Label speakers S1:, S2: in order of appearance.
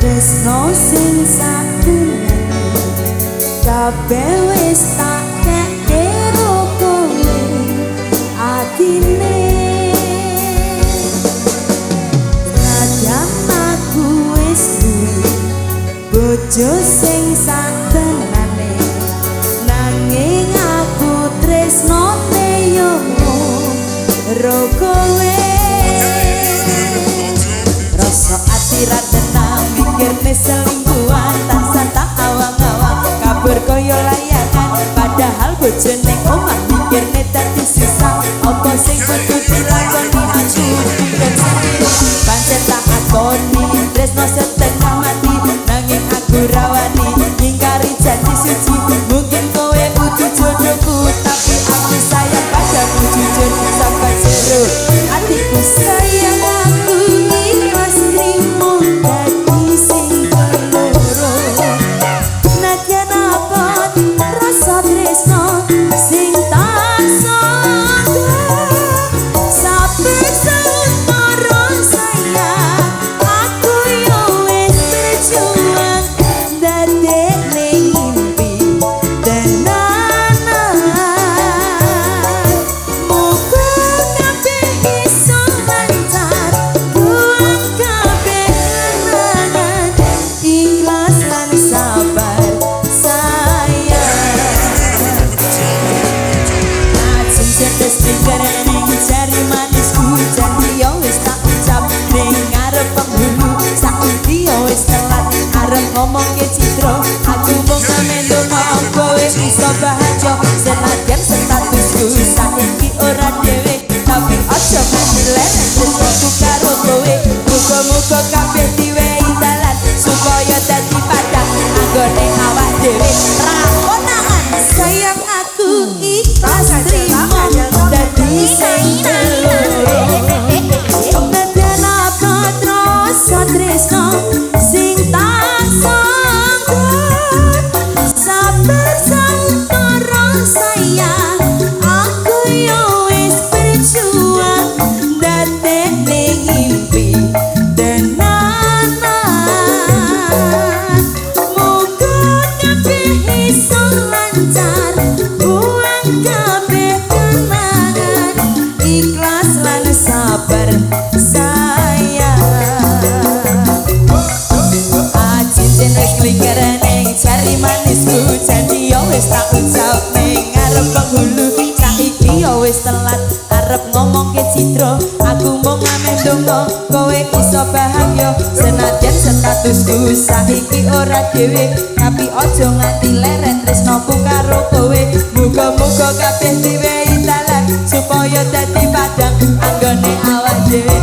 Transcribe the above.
S1: Tresno sing satenane kabeh wis tak keke ro kowe atine. Senajan aku wis duwe bojo sing satenane, nanging aku tresnone yo ro kowe. Rasa ati ra tenang mikirne selingkuhan, tansah tak awang-awang kabur kaya layangan, padahal bojone omah mikirne dadi susah. Apa sing kudu dilakoni aku pikir sendiri, pancen tak akoni tresno setengah mati, nanging aku rawani ngingkari janji suci. Mungkin kowe udu jodohku, tapi aku sayang padamu jujur sampai jero atiku. Sayang aku ikhlas trimo dadi sing keloro, nadyan abot rasa tresno sing tak sangka. Saben sauntara sayang aku yo wis berjuang dadekne ngimpi tenanan. Muga kabeh iso lancar, buang kabeh kenangan, ikhlas lan sabar sayang. Cincin wis ning jari manisku, janji yo wis tak ucap ning ngarep penghulu. Saiki yo wis telat arep ngomongke citra, aku mung ngamen donga kowe iso bahagia. Senajan statusku saiki ora dhewe, tapi aja nganti leren tresnoku karo kowe. Muga-muga kabeh diwehi dalan supaya dadi padang anggone awak dhewe ra konangan. Sayang aku ikhlas trimo dadi sing keloro, nadyan abot rasa tresno sing tak sangka. Sabar sauntara sayang aku yo wis berjuang dadekne ngimpi tenanan. Muga kabeh iso lancar, buang kabeh kenangan, ikhlas lan sabar sayang. Cincin wis kliker ning jari manisku, janji yo wis tak ucap ning ngarep penghulu. Saiki yo wis telat arep ngomongke citra, aku mung ngamen donga kowe iso bahagia. Senajan statusku saiki ora dhewe, tapi aja nganti leren tresnoku karo kowe. Muga-muga kabeh diwehi dalan supaya dadi padang anggone awak dhewe.